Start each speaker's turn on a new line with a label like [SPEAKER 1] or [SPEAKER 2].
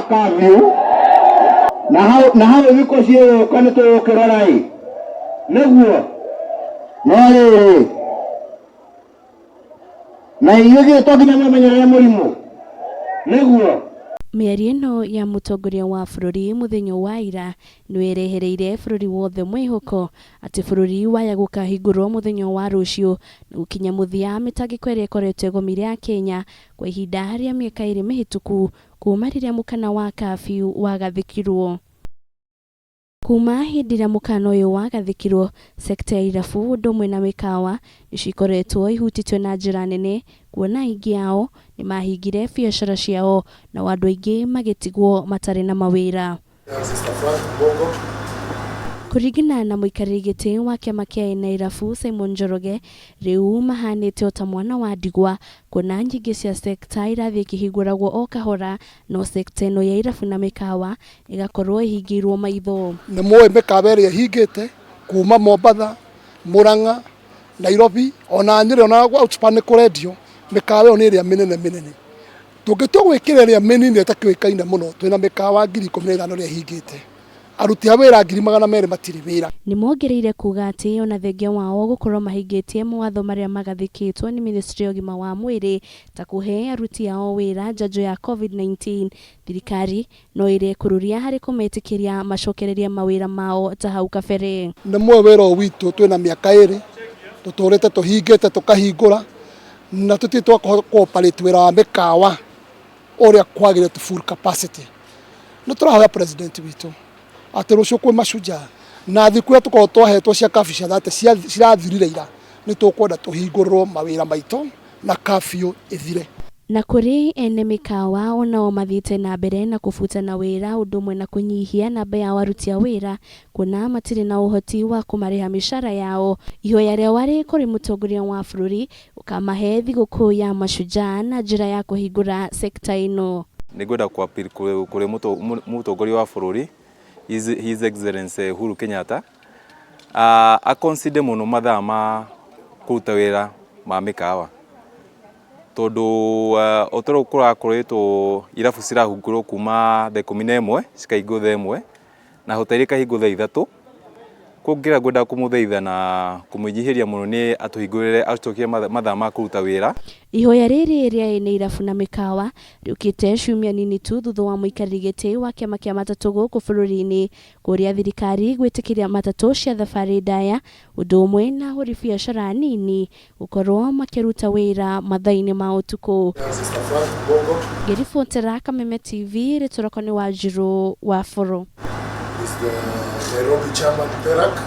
[SPEAKER 1] Curfew na hau na hau thikũ ciĩgũka nĩ tũgũkĩrora ĩ nĩguo no rĩrĩ na inyuĩ githĩ to nginya mwĩmenyerere mũrimũ nĩguo.
[SPEAKER 2] Mĩario ĩno ya mũtongoria wa bũrũri mũthenya wa ira nĩwerehereire bũrũri wothe mwĩhoko atĩ bũrũri waya gũkahingũrwo mũthenya wa rũciũ na gũkinya mũthia mĩtangĩko ĩrĩa ĩkoretwo ĩgũmĩire Akenya kwa ihinda rĩa mĩaka ĩrĩ mĩhĩtũku kuma rĩrĩa mũkana wa curfew wagathĩkirwo. Kuma hĩndĩ ĩrĩa mũkana ũyũ wagathĩkirwo, sector ya irabu ũndũ ũmwe na mĩkawa nĩcio ikoretwo ihutĩtio na njĩra nene kuona aingĩ ao nĩmahingire biacara ciao nao andũ aingĩ magĩtigwo matarĩ na mawĩra. Kũringana na mũikarĩri gĩtĩ wa kĩama kĩa ene irabu Simon Njoroge, rĩu mahanĩte o ta mwana wa ndigwa kuona nyingĩ cia sector irathiĩ ikĩhingũragwo o kahora no sector ĩno ya irabu na mĩkawa ĩgakorwo ĩhingĩirwo maitho.
[SPEAKER 3] Nĩ mũĩ mĩkawa ĩrĩa ĩhingĩte kuma Mombatha, Murang'a, Nairobi ona Nyĩrĩ ona Outspan nĩ kũrendio, mĩkawa ĩyo nĩ ĩrĩa mĩnene mĩnene. Tũngĩtua gwĩkĩra ĩrĩa mĩnini ĩtakĩũĩkaine mũno, twĩna mĩkawa 15,000 ĩrĩa ĩhingĩte. Aruti a wĩra 200,000 matirĩ wĩra.
[SPEAKER 2] Nĩ mongereire kuuga atĩ ona thengia wao gũkorwo mahingĩtie mawatho marĩa magathĩkĩtwo nĩ ministry ya ũgima wa mwĩrĩ ta kũhe aruti ao wĩra njanjo ya Covid-19, thirikari no ĩrekururia harĩ kũmetĩkĩria macokererie mawĩra mao ta hau kabere.
[SPEAKER 3] Nĩ mũĩ wĩra ũyũ witũ twĩna mĩaka ĩrĩ tũtũrĩte tũhingĩte tũkahingũra na tũtirĩ twakũhota kũ operate wĩra wa mĩkawa ũrĩa kwagĩrĩire to full capacity. Nĩ tũrahoya president witũ atĩ rũciũ kwĩ Mashujaa na thikũ iria tũkoragwo twahetwo cia curfew cia 30 cirathirire ira, nĩ tũkwenda tũhingũrĩrwo mawĩra maitũ na curfew ĩthire.
[SPEAKER 2] Na kũrĩ ene mĩkawa onao mathiĩte na mbere na kũbutana wĩra ũndũ ũmwe na kũnyihia namba yao aruti a wĩra kuona matirĩ na ũhoti wa kũmarĩha mĩcara yao. Ihoya rĩao arĩ kũrĩ mũtongoria wa bũrũri ũkamahe thigũkũ ya Mashujaa na njĩra ya kũhingũra sector ĩno.
[SPEAKER 4] Nĩ ngwenda kũ appeal kũrĩ mũtongoria wa bũrũri His Excellency Uhuru Kenyatta a consider mũno mathaa ma kũruta wĩra ma mĩkawa tondũ o ta ũrĩa kũrakoretwo irabu cirahingũrwo kuma thaa 11 cikahingwo thaa 1 na hoteli ikahingwo thaa 3. Kũngĩra ngwenda kũmũthaitha na kũmwĩnyihĩria mũno nĩ atũhingũrĩre acokie mathaa ma kũruta wĩra.
[SPEAKER 2] Ihoya rĩrĩ rĩa ene irabu na mĩkawa rĩũkĩte ciumia nini tu thutha wa mũikarĩri gĩtĩ wa kĩama kĩa matatũ gũkũ bũrũri-inĩ kũria thirikari gwĩtĩkĩria matatũ cia thabarĩ ndaya ũndũ ũmwe na ahũri biacara nini gũkorwo makĩruta wĩra mathaa-inĩ ma ũtukũ. Ngĩribotera Kameme TV, rĩtwa rĩakwa nĩ Wanjirũ wa Bũrũ.
[SPEAKER 5] Is the Nairobi chairman PERAC.